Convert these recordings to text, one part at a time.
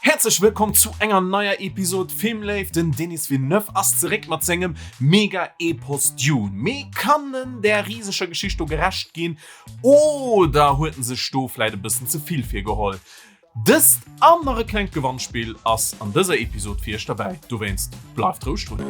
Häerzlech wëllkomm zu enger neier Episode Filmléift. Den Denis Villeneuve ass zeréck mat sengem Mega-Epos Dune. Mee kann en där riseger Geschicht do gerecht ginn oder huet en sech do vläit e bëssen ze vill virgeholl? Dëst an nach e klengt Gewannspill ass an dëser Episode fir iech derbäi, dowéinst bleift roueg drun.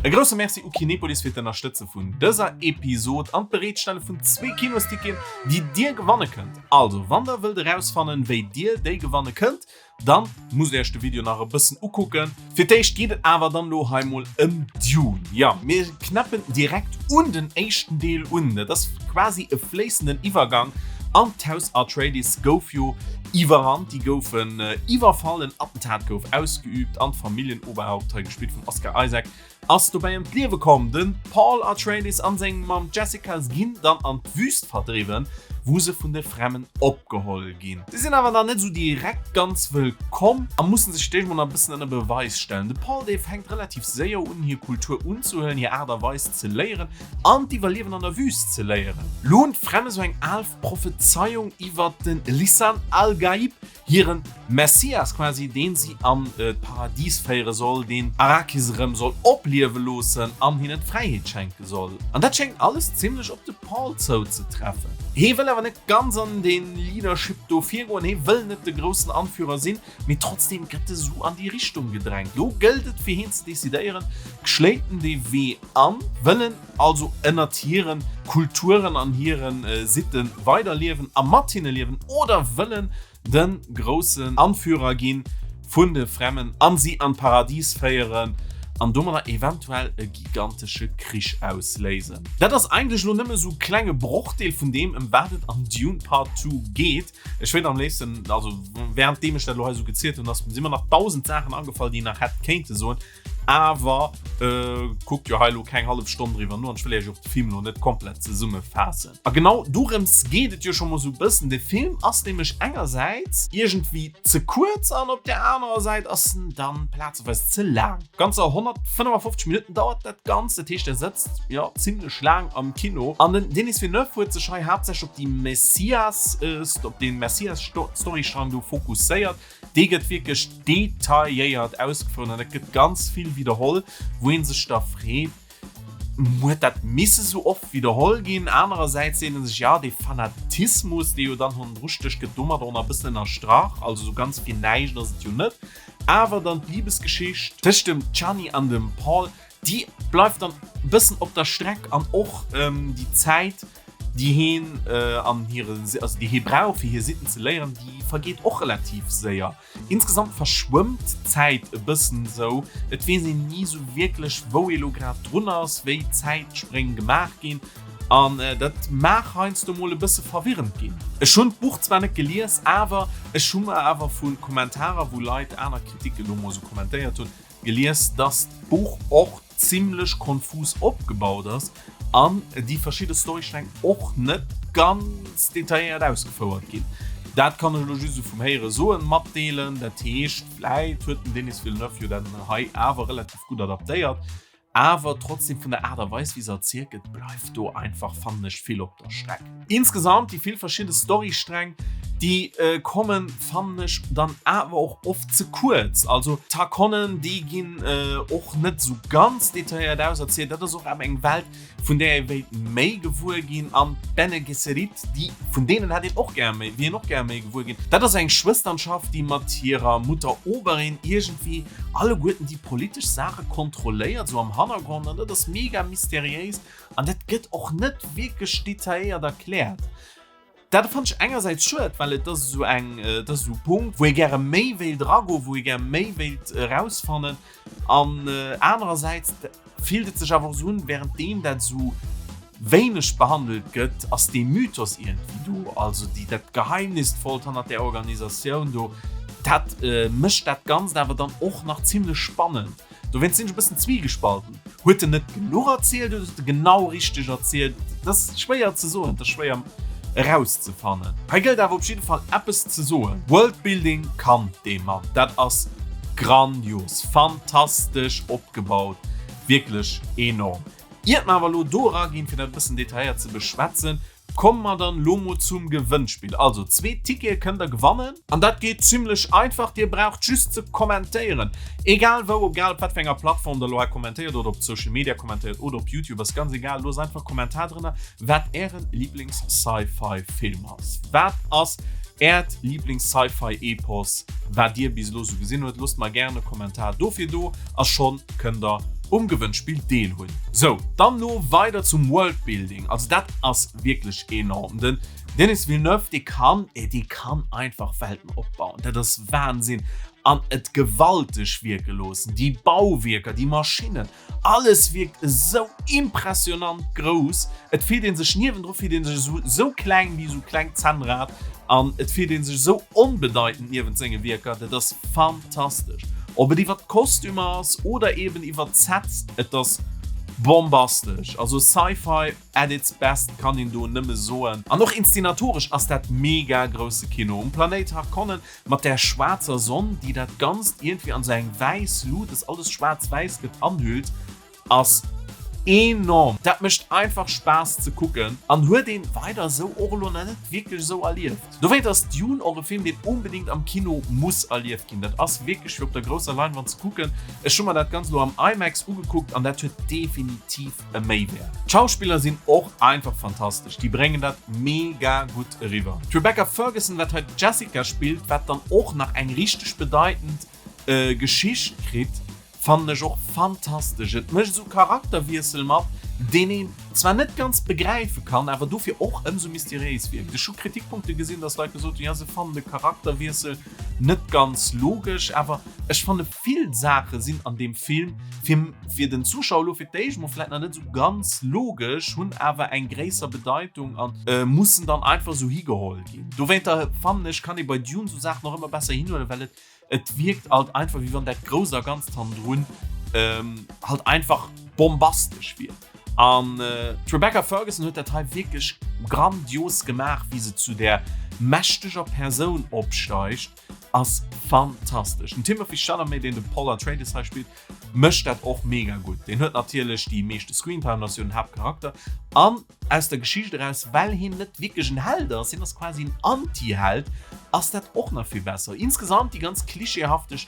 E grousse Merci u Kinepolis fir d'Ënnerstëtze vun dëser Episod an d'Bereetstelle vun zwee Kinosticketen, déi dir gewanne kënnt. Also, wann der wëllt erausfannen, wéi dir déi gewanne kënnt, dann musst dir iech de Video nach e bëssen ukucken. Fir d'éischt geet et awer dann elo hei mol ëm Dune. Jo, mir knäppen direkt un den éischten Deel un. Dat ass quasi e fléissenden Iwwergang an d'Haus Atreides gouf jo iwwerrannt, déi goufen iwwerfall, en Attentat gouf ausgeüübt an d'Familljenoberhaupt, hei gespillt vum Oscar Isaac, ass dobäi ëm d'Liewe komm. De Paul Atreides an seng Mamm Jessica ginn dann an d'Wüst verdriwwen, wou se vun de Fremmen opgeholl ginn. Si sinn awer nach net esou direkt ganz wëllkomm a mussen sech d'éischt mol nach e bëssen ënner Beweis stellen. De Paul, dee fänkt relativ séier un, hir Kultur unzehuelen, hir Aart a Weis ze léieren an d'Iwwerliewen an der Wüst ze léieren. Lo hunn d'Fremme sou eng al Prophezeiung iwwert de Lisan al-Gaib, hiren Messias quasi, deen si an d'Paradis féiere soll, deen Arrakis erëm soll opliewe loossen an hinnen d'Fräiheet schenke soll. An dat schéngt alles zimmlech op de Paul zouzetreffen. Hee wëll awer net ganz an dee Leadership do virgoen, hee wëll net de groussen Anführer sinn, mee trotzdeem gëtt e sou an déi Richtung gedrängt. Lo gëllt et fir heen ze decidéieren, schléit en dee Wee an, wëll en also ënnert hiren Kulturen an hiren Sitten weiderliewen a mat hinne liewen oder wëll en de groussen Anführer ginn vun de Fremmen an si an d'Paradis féieren an domadder eventuell e gigantesche Krich ausléisen. Dat ass eigentlech elo nëmme sou klenge Brochdeel vun deem ëm wat et an Dune Part 2 geet. Ech wéilt am léifsten, also währenddeem ech dat elo hei sou gezielt hunn, ass si mer nach 1000 Saachen agefall déi een nach hätt kéinte soen. Awer kuckt jo hei elo keng hallef Stonn driwwer no an ech wëll iech och de Film elo net komplett zesummefaassen. A genau dorëms geet et jo scho mol sou bëssen. De Film ass nämlech engersäits iergendwéi ze kuerz an op där anerer Säit ass en dann plazeweis ze laang. Ganzer 155 Minutten dauert dat Ganzt, dat heescht der sëtzt jo zimmlech laang am Kino. An den Denis Villeneuve huet sech hei haaptsächlech op déi Messias, op dee Messias-Storystrang do fokusséiert. Dee gëtt wierklech detailléiert ausgefouert an et gëtt ganz vill widderholl, wou ee sech da freet, Huet dat misse sou oft widderholl ginn? Anerersäits seet ee sech, jo, dee Fanatismus, dee jo dann hannendru stécht, gëtt domadder och nach e bëssen ënnerstrach. Also sou ganz fir näischt ass et jo net. Awer dann d'Libesgeschicht tëscht dem Chani an dem Paul, déi bleift dann e bëssen op der Streck an och déi Zäit, déi heen an hire, also déi hee brauch fir hir Sitten ze léieren, déi vergeet och relativ séier. Insgesamt verschwëmmt d'Zäit e bëssen esou, et weess een ni esou wierklech wou ee lo grad drun ass, wéi d'Zäitspréng gemaach ginn an dat mag heiansdo mol e bësse verwirrend ginn. Ech hunn d'Buch zwar net gelies, awer ech hu mer awer vu Kommentarer, wou Leit aner Kritiken do mol esou kommentéiert hunn, Gelies, dass d'Buch och zimlech konfus opgebaut ass an déi verschidde Storystränng och net ganz detailléiert ausgefouert ginn. Dat kann ech elo just esou vum Héiere soen matdeelen. Dat heescht, vläit huet den Denis Villeneuve jo dat hei awer relativ gutt adaptéiert. Awer trotzdem vun der Aart a Weis wéi se erzielt gëtt, bleift do einfach, fannen ech, vill op der Streck. Insgesamt déi vill verschidde Storystränng, déi kommen, fannen ech dann awer och oft ze kuerz. Also d'Harkonnen, déi ginn och net esou ganz detailléiert auserzielt. Dat ass och awer eng Welt, vun där ee wéilt méi gewuer ginn. An d'Bene Gesserit, déi, vun deenen hätt een och gär méi, wier een och gär méi gewuer ginn. Dat ass eng Schwësternschaft, déi mat hirer Mutter Oberin iergendwéi alleguerten déi politesch Saache kontrolléiert, sou am Hannergrond, an dat ass mega mysteriéis an dat gëtt och net wierklech detailléiert erkläert. Dat fannt ech engersäits schued, well et ass esou eng, et ass esou e Punkt, wou ee gäre méi wéilt eragoen, wou ee gär méi wéilt erausfannen, an anerersäits fillt et sech awer och esou un, wärenddeem dat esou wéineg behandelt gëtt, ass dee Mythos iergendwéi do, also déi, dat Geheimnisvollt hannert där Organisatioun do, dat mécht dat Ganzt awer dann och nach zimlech spannend. Dowéinst sinn ech e bëssen zwiegespalten. Huet en net genuch erzielt oder huet e genau richteg erzielt? Dat ass schwéier ze soen, dat ass schwéier erauszefannen. Hei gëllt awer op jidde Fall eppes ze soen, Worldbuilding kann dee Mann, dat ass grandios, fantastesch opgebaut, wierklech enorm. Iert mer awer elo do eraginn, fir dat e bëssen detailléiert ze beschwätzen, komme mer dann elo mol zum Gewënnspill. Also, zwee Tickete kënnt der gewannen. An dat geet zimmlech einfach, Dir braucht just ze kommentéieren. Egal wou, egal op wat fir enger Plattform der elo hei kommentéiert oder op Social Media kommentéiert oder op YouTube, ass ganz egal. Loosst einfach e Kommentar drënner, wat ären Lieblings-Sci-Fi-Film ass. Wat ass Äert Lieblings-Sci-Fi-Epos, wat Dir bis elo sou gesinn huet? Loosst mer gären e Kommentar dofir do a schonn kënnt der um Gewënnspill deelhunn. Sou, dann lo weider zum Worldbuilding. Also dat ass wierklech enorm. Den Denis Villeneuve, dee kann, dee kann einfach Welten opbauen. Dat ass Wahnsinn. An et gewalteg wierke loossen. Déi Bauwierker, déi Maschinnen, Alles wierkt esou impressionant grouss, et fillt een sech niewendru fillt een sech esou esou kleng wéi esou klengt Zännrad an et fillt een sech esou onbedeitend niewent senge Wierker, dat ass fantastesch. Ob et iwwert d'Kostümer ass oder eben iwwert d'Sets, et ass bombastesch. Also Sci-Fi at its best kann een do nëmme soen. An och inszenatoresch ass dat mega grousse Kino um Planéit Harkonnen Mat där schwaarzer Sonn, déi dat Ganzt iergendwéi an sou eng wäiss Lut, dass alles schwaarz-wäiss gëtt, anhüllt, ass enorm. Dat mécht einfach Spaass ze kucken an huet een weider esou och elo nach net wierklech esou erlieft. Dowéint ass Dune och e Film, deen onbedéngt am Kino muss erlieft ginn. Dat ass wierklech fir op der grousser Leinwand ze kucken. Ech hu mer dat Ganzt elo am IMAX ugekuckt an dat huet definitiv e Méiwäert. D'Schauspiller sinn och einfach fantastesch, déi bréngen dat mega gutt eriwwer. D'Rebecca Ferguson, wat hei d'Jessica spillt, wat dann och nach eng richteg bedeitend Geschicht kritt, fannen ech och fantastesch. Et mécht esou Charakterwiessel mat, deen een zwar net ganz begräife kann, awer dofir och ëmsou mysteriéis wierkt. Ech hu Kritikpunkte gesinn, dass Leit gesot hunn, jo se fannen de Charakterwiessel net ganz logesch, awer ech fanne vill Saache sinn an deem Film fir fir den Zuschauer elo fir d'éischt mol vläit nach net esou ganz logesch, hunn awer eng gréisser Bedeitung an mussen dann einfach esou higeholl ginn. Dowéinter fannen ech, kann ee bei Dune esou Saachen och ëmmer besser hinhuelen, well et et wierkt alt einfach wéi wann dat Grousst a Ganzt hannendrun halt einfach bombastesch wier. An d'Rebecca Ferguson huet dat hei wierklech grandios gemaach, wéi se zu där mächteger Persoun opsteigt. Ass fantastesch. Den Timothée Chalamet, deen de Paul Atreides hei spillt, mécht dat och mega gutt. Deen huet natierlech déi meeschte Screentime, ass jo den Haaptcharakter. An aus der Geschicht eraus, well hien net wierklech en Held ass, hien ass quasi en Anti-Held, ass dat och nach vill besser. Insgesamt déi ganz klischeehafteg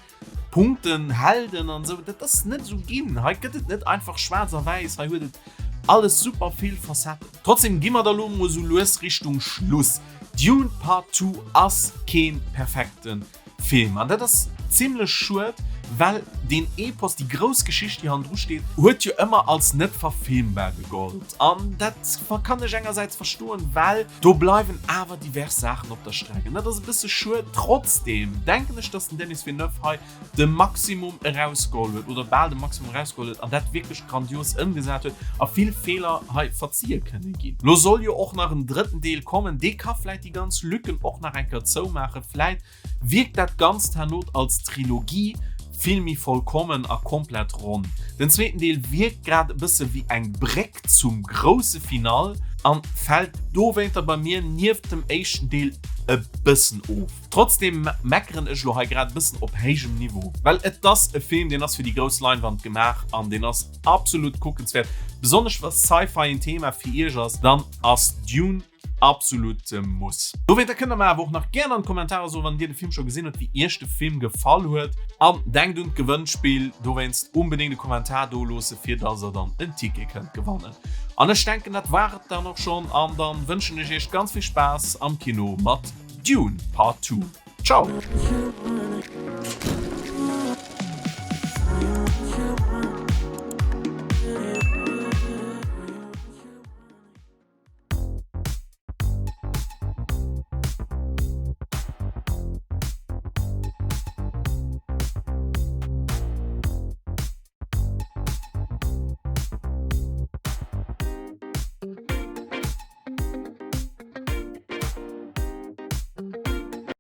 Punkten, Helden an esou, dat ass net esou ginn. Hei gëtt et net einfach schwaarz a wäiss, hei huet et alles super vill Facetten. Trotzdem gi mer da lo mol esou lues Richtung Schluss. Dune Part 2 ass keen perfekte Film an dat ass zimlech schued, well deen Epos, déi grouss Geschicht déi hannendru steet, huet jo ëmmer als net verfilmbar gegollt an dat kann ech engersäits verstoen, well do bleiwen awer divers Saachen op der Streck an dat ass e bësse schued. Trotzdem denken ech, dass den Denis Villeneuve hei de Maximum erausgeholl huet oder bal de Maximum erausgeholl huet an dat wierklech grandios ëmgesat huet a vill Feeler hei verzie kënne ginn. Lo soll jo och nach en drëtten Deel kommen, dee ka vläit déi ganz Lücken och nach eng Kéier zoumaachen. Vläit wierkt dat Ganzt herno als Trilogie vill méi vollkommen a komplett ronn. Den zweeten Deel wierkt grad e bësse wéi eng Bréck zum grousse Finale an fält dowéinter bei mir nieft dem éischten Deel e bëssen of. Trotzdem meckeren ech lo hei grad e bëssen op héijem Niveau, well et ass e Film, deen ass fir déi grouss Leinwand gemaach an deen ass absolut kuckenswäert. Besonnesch wa Sci-Fi en Thema fir iech ass, dann ass Dune Absolute Muss. Dowéinter kënnt der mer awer och nach gären an d'Kommentarer soen, wann dir de Film scho gesinn hutt, wéi iech de Film gefall huet. An denkt un d'Gewënnspill, dowéinst unbedéngt e Kommentar do loosse fir dass der dann en Ticket kënnt gewannen. An ech denken dat war et dann och schonn an dann wënschen ech iech ganz vill Spaass am Kino mat Dune Part 2. Ciao!